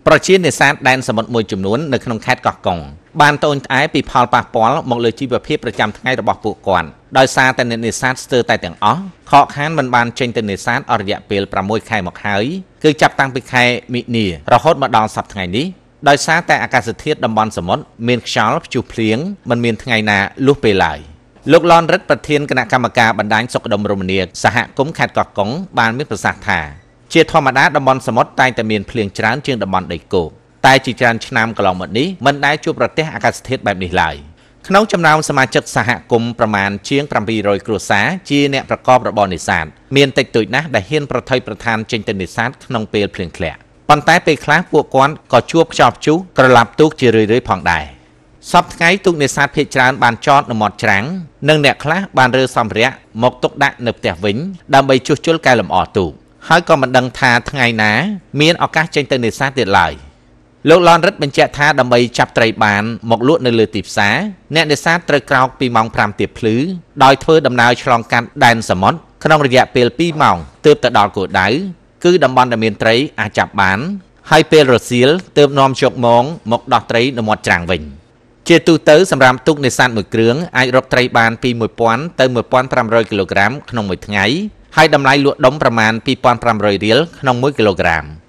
ប្រជានេសាទដែនសមុទ្រមួយចំនួននៅក្នុងខេត្តកោះកុងបានត្អូញត្អែពីផលប៉ះពាល់មកលើជីវភាពប្រចាំថ្ងៃរបស់ពួកគាត់ ដោយសារតែអ្នកនេសាទស្ទើរតែទាំងអស់ខកខានមិនបានចេញទៅនេសាទអស់រយៈពេល6ខែមកហើយ គឺចាប់តាំងពីខែមិនិនារហូតមកដល់សប្តាហ៍ថ្ងៃនេះ ដោយសារតែអាកាសធាតុតំបន់សមុទ្រមានខ្យល់ព្យុះភ្លៀងមិនមានថ្ងៃណាលុះពេលឡើយ។ លោកឡនរិទ្ធ ប្រធានគណៈកម្មការបណ្ដាញសុខដុមរមនាសហគមន៍ខេត្តកោះកុង បានមានប្រសាសន៍ថា ជាធម្មតាតំបន់សមុទ្រតែងតែមានភ្លៀងច្រើនជាងតំបន់ដីគោក តែជាច្រើនឆ្នាំកន្លងមកនេះមិនដែលជួបប្រទះអាកាសធាតុបែបនេះឡើយ។ ក្នុងចំណោមសមាជិកសហគមន៍ប្រមាណជាង700គ្រួសារជាអ្នកប្រកបរបរនេសាទ មានតិចតួចណាស់ដែលហ៊ានប្រថុយប្រឋានចេញទៅនេសាទក្នុងពេលភ្លៀងធ្លាក់ ប៉ុន្តែពេលខ្លះពួកគាត់ក៏ជួបខ្យល់ព្យុះក្រឡាប់ទូកជារឿយៗផងដែរ។ សព្វថ្ងៃទូកនេសាទភាគច្រើនបានចតនៅមាត់ច្រាំង និងអ្នកខ្លះបានរើសម្ភារៈមកទុកដាក់នៅផ្ទះវិញដើម្បីជួសជុលកែលម្អទូក ហើយក៏មិនដឹងថាថ្ងៃណាមានឱកាសចេញទៅនេសាទទៀតឡើយ។ លោកឡនរិទ្ធបញ្ជាក់ថា ដើម្បីចាប់ត្រីបានមកលក់នៅលើទីផ្សារ អ្នកនេសាទត្រូវក្រោកពីម៉ោង5ទៀបភ្លឺ ដោយធ្វើដំណើរឆ្លងកាត់ដែនសមុទ្រក្នុងរយៈពេល2ម៉ោងទើបទៅដល់គោលដៅ គឺតំបន់ដែលមានត្រីអាចចាប់បាន ហើយពេលរសៀលទើបនាំយកមងមកដោះត្រីនៅមាត់ច្រាំងវិញ។ ជាទូទៅសម្រាប់ទូកនេសាទមួយគ្រឿងអាចរកត្រីបានពី1000ទៅ1500គីឡូក្រាមក្នុងមួយថ្ងៃ ហើយតម្លៃលក់ដុំប្រមាណ2500រៀលក្នុង1គីឡូក្រាម។